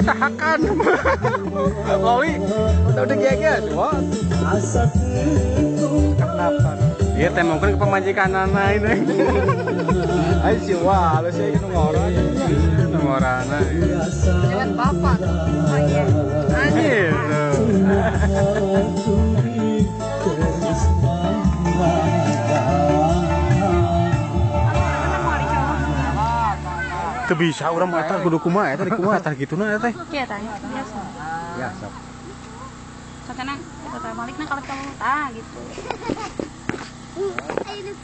Tahakan loli udah geger wah kenapa iya teh mungkin ke pemajikan anak ini ayo sih wah lu sih nu ngorana jangan bapak oh iya anjir. Teu bisa urang mah eta kudu kumaha eta di kumaha tah kituna eta teh. Kieu tah biasa. Ya sok. Sok kana eta teh balikna kalau kamu tah gitu.